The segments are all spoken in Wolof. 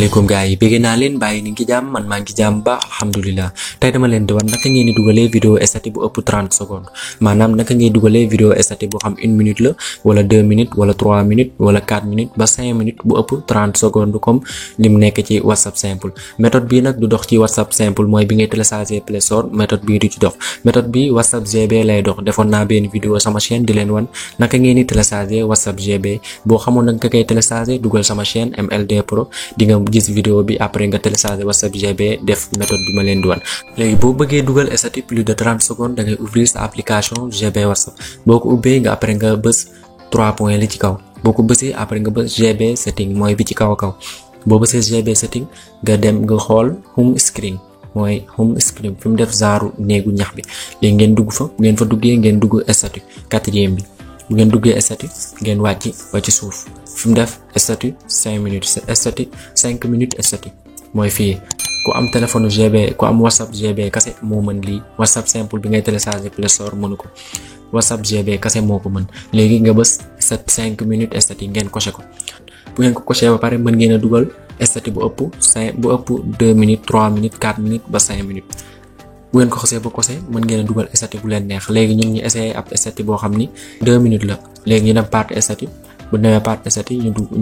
Assalamualaikum guys, bëgg naa leen bàyyi ni ngi jàmm man maa ngi jàmm ba alhamdulillah. Tey dama leen di wan naka ngeen di dugalee vidéo statut bu ëpp 30 secondes maanaam naka ngay dugalee vidéo statut bu xam 1 minute la wala 2 minutes wala 3 minutes wala 4 minutes ba 5 minutes bu ëpp 30 secondes comme lim nekk ci WhatsApp simple. Méthode bii nag du dox ci WhatsApp simple mooy bi ngay télécharger Play Store, méthode bii du ci dox. Méthode bi WhatsApp GB lay dox. Defoon naa benn vidéo sama chaîne di leen wan naka ngeen di télécharger WhatsApp GB boo xamoon nag nga koy télécharger dugal sama chaîne MLD Pro di nga gis vidéo bi après nga télécharger WhatsApp GB def méthode bi ma leen di wan. Léegi boo bëggee dugal statut plus de 30 secondes da ngay ouvrir sa application GB WhatsApp boo ko ubbee nga après nga bës 3 points li ci kaw boo ko bësee après nga bës GB setting mooy bi ci kaw a kaw boo bësee GB setting nga dem nga xool home screen mooy home screen fi mu def genre néegu ñax bi léegi ngeen dugg fa bu ngeen fa duggee ngeen dugg statut quatrième bi bu ngeen duggee statut ngeen wàcc ba ci suuf fi mu def statut 5 minutes statut 5 minutes statut mooy fii ku am téléphone GB ku am WhatsApp GB kase moo mën lii WhatsApp simple bi ngay télécharger Play Store mënu ko WhatsApp GB kase moo ko mën léegi nga bës 5 minutes statut ngeen coché ko bu ngeen ko coché ba pare mën ngeen a dugal statut bu ëpp 2 minutes 3 minutes 4 minutes ba 5 minutes bu ngeen ko xasee ba coché mën ngeen a dugal statut bu leen neex. Léegi ñun ñu essayé ab statut boo xam ni 2 minutes la léegi ñu dem part statut bu demee part statut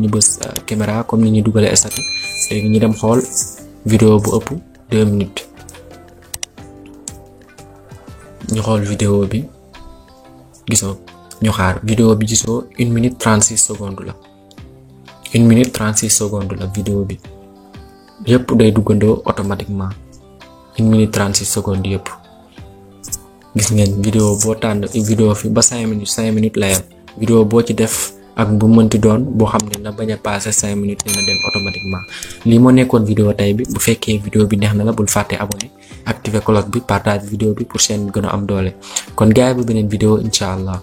ñu bës caméra comme ni ñu dugalee statut léegi ñu dem xool vidéo bu ëpp 2 minutes ñu xool vidéo bi gisoo ñu xaar vidéo bi gisoo 1 minute 36 secondes la 1 minute 36 secondes la vidéo bi yëpp day duggandoo automatiquement 1 minute 36 secondes yëpp gis ngeen vidéo boo tànn vidéo fi ba 5 minutes la yam vidéo boo ci def ak bu mënti doon boo xam ne na bañ a passé 5 minutes dina dem automatiquement. Lii moo nekkoon vidéo tey bi bu fekkee vidéo bi neex na la bul fàtte abonné activer cloche bi partage vidéo bi pour chaîne bi gën a am doole kon gars yi ba beneen vidéo incha allah.